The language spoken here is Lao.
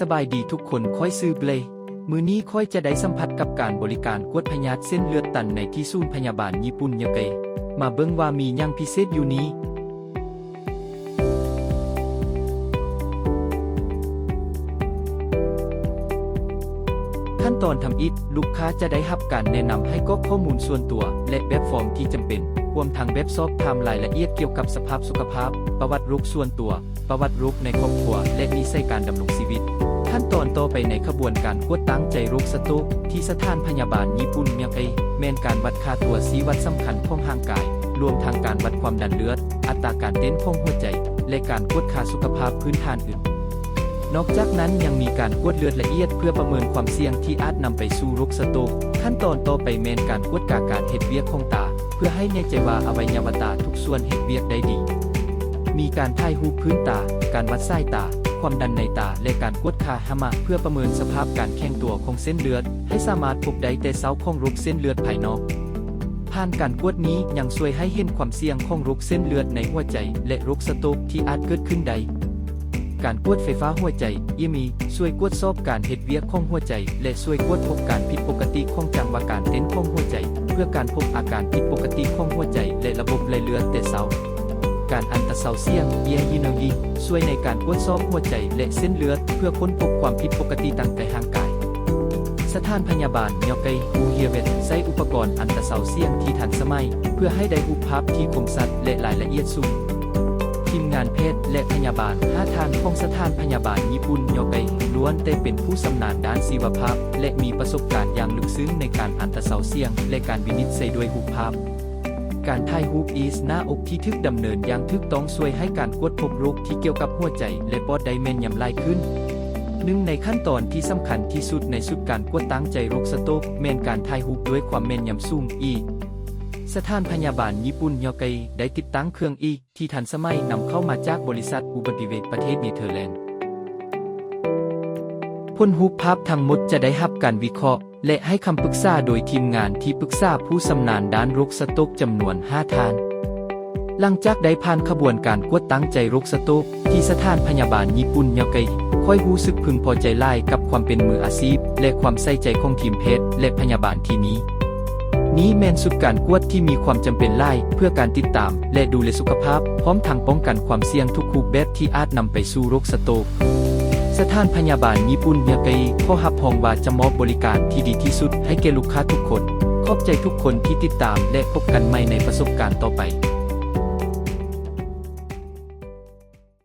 ສະບາຍດີທຸກຄົນ, ຂ້ອຍຊື່ເບລ. ມື້ນີ້ຂ້ອຍຈະໄດ້ສຳຜັດກັບການບໍລິການກວດພະຍາດເສັ້ນເລືອດຕັນໃນທີ່ສູນພະຍາບານຍີ່ປຸ່ນຍອກເກ. ມາເບິ່ງວ່າມີຫຍັງພິເສດຢູ່ນີ້. ຂັ້ນຕອນທຳອິດ, ລູກຄ້າຈະໄດ້ຮັບການແນະນຳໃຫ້ກອກຂໍ້ມູນສ່ວນຕົວ ແລະ ແບບຟອມທີ່ຈຳເປັນ, ຮວມທັງແບບສອບຖາມລາຍລະອຽດກ່ຽວກັບສະພາບສຸຂະພາບ, ປະຫວັດໂລກສ່ວນຕົວ, ປະຫວັດໂລກໃນຄອບຄົວ ແລະ ນິໄສການດຳລົງຊີວິດ. ຂັ້ນຕອນຕໍ່ໄປໃນຂະບວນການກວດຕັ້ງໃຈໂລກສະໂຕກ ທີ່ສະຖານພະຍາບານຍີ່ປຸ່ນຍອກເກ ແມ່ນການວັດຄ່າຕົວຊີ້ວັດສຳຄັນຂອງຮ່າງກາຍ, ລວມທັງການວັດຄວາມດັນເລືອດ, ອັດຕາການເຕັ້ນຂອງຫົວໃຈ ແລະ ການກວດຄ່າສຸຂະພາບພື້ນຖານອື່ນ. ນອກຈາກນັ້ນຍັງມີການກວດເລືອດລະອຽດເພື່ອປະເມີນຄວາມສ່ຽງທີ່ອາດນຳໄປສູ່ໂລກສະໂຕກ. ຂັ້ນຕອນຕໍ່ໄປແມ່ນການກວດກາການເຮັດວຽກຂອງຕາ ເພື່ອໃຫ້ແນ່ໃຈວ່າອະໄວຍະວະຕາທຸກສ່ວນເຮັດວຽກໄດ້ດີ. ມີການຖ່າຍຮູບພື້ນຕາ, ການວັດສາຍຕາ, ຄວາມດັນໃນຕາ ແລະ ການກວດຄ່າຮາມາ ເພື່ອປະເມີນສະພາບການແຂງຕົວຂອງເສັ້ນເລືອດ ໃຫ້ສາມາດພົບໄດ້ແຕ່ເຊົ້າຂອງໂລກເສັ້ນເລືອດພາຍນອກ. ຜ່ານການກວດນີ້ຍັງຊ່ວຍໃຫ້ເຫັນຄວາມສ່ຽງຂອງໂລກເສັ້ນເລືອດໃນຫົວໃຈ ແລະ ໂລກສະໂຕກທີ່ອາດເກີດຂຶ້ນໄດ້. ການກວດໄຟຟ້າຫົວໃຈ ອີ ເອມ ອີ ຊ່ວຍກວດສອບການເຮັດວຽກຂອງຫົວໃຈ ແລະ ຊ່ວຍກວດພົບການຜິດປົກກະຕິຂອງຈັງຫວະການເຕັ້ນຂອງຫົວໃຈ ເພື່ອການພົບອາການຜິດປົກກະຕິຂອງຫົວໃຈ ແລະ ລະບົບໄຫຼເລືອດແຕ່ເຊົ້າ. ການອັນຕາເຊົາສຽງ ເອ ໄອ ອີ ເອັນ ອີ ເອັນ ອີ ຊ່ວຍໃນການກວດສອບຫົວໃຈ ແລະ ເສັ້ນເລືອດ ເພື່ອຄົ້ນພົບຄວາມຜິດປົກກະຕິຕ່າງໃນຮ່າງກາຍ. ສະຖານພະຍາບານຍອກເກ ອູເຮຍເວັດ ໃຊ້ອຸປະກອນອັນຕາເຊົາສຽງທີ່ທັນສະໄໝ ເພື່ອໃຫ້ໄດ້ຮູບພາບທີ່ຄົມຊັດ ແລະ ລາຍລະອຽດສູງ. ທີມງານແພດ ແລະ ພະຍາບານຫ້າທ່ານຂອງສະຖານພະຍາບານຍີ່ປຸ່ນຍອກເກ ລ້ວນແຕ່ເປັນຜູ້ຊຳນານດ້ານຊີວະພາບ ແລະ ມີປະສົບການຢ່າງເລິກເຊິ່ງໃນການອັນຕາເຊົາສຽງ ແລະ ການວິນິດໄສດ້ວຍຮູບພາບ. ການຖ່າຍຮູບ ເອສ ໜ້າອົກທີ່ຖືກດຳເນີນຢ່າງຖືກຕ້ອງຊ່ວຍໃຫ້ການກວດພົບໂລກທີ່ກ່ຽວກັບຫົວໃຈ ແລະ ປອດໄດ້ແມ່ນຍຳຫຼາຍຂຶ້ນ. ໜຶ່ງໃນຂັ້ນຕອນທີ່ສຳຄັນທີ່ສຸດໃນຊຸດການກວດຕັ້ງໃຈໂລກສະໂຕກ ແມ່ນການຖ່າຍຮູບດ້ວຍຄວາມແມ່ນຍຳສູງ ອີ ສະຖານພະຍາບານຍີ່ປຸ່ນຍອກເກ ໄດ້ຕິດຕັ້ງເຄື່ອງ ອີ ທີ່ທັນສະໄໝນຳເຂົ້າມາຈາກບໍລິສັດ Ubbeweert ປະເທດເນເທີແລນ. ຜົນຮູບພາບທັງໝົດຈະໄດ້ຮັບການວິເຄາະ ແລະ ໃຫ້ຄຳປຶກສາໂດຍທີມງານທີ່ປຶກສາຜູ້ຊຳນານດ້ານໂລກສະໂຕກຈຳນວນຫ້າທ່ານ. ຫຼັງຈາກໄດ້ຜ່ານຂະບວນການກວດຕັ້ງໃຈໂລກສະໂຕກ ທີ່ສະຖານພະຍາບານຍີ່ປຸ່ນຍອກເກ, ຂ້ອຍຮູ້ສຶກເພິ່ງພໍໃຈຫຼາຍກັບຄວາມເປັນມືອາຊີບ ແລະ ຄວາມໃສ່ໃຈຂອງທີມແພດ ແລະ ພະຍາບານທີ່ນີ້. ນີ້ແມ່ນຊຸດການກວດທີ່ມີຄວາມຈຳເປັນຫຼາຍເພື່ອການຕິດຕາມ ແລະ ດູແລສຸຂະພາບ, ພ້ອມທັງປ້ອງກັນຄວາມສ່ຽງທຸກຮູບແບບທີ່ອາດນຳໄປສູ່ໂລກສະໂຕກ. ສະຖານພະຍາບານຍີ່ປຸ່ນຍອກເກ ຂໍຮັບຮອງວ່າຈະມອບບໍລິການທີ່ດີທີ່ສຸດໃຫ້ແກ່ລູກຄ້າທຸກຄົນ. ຂອບໃຈທຸກຄົນທີ່ຕິດຕາມ ແລະ ພົບກັນໃໝ່ໃນປະສົບການຕໍ່ໄປ.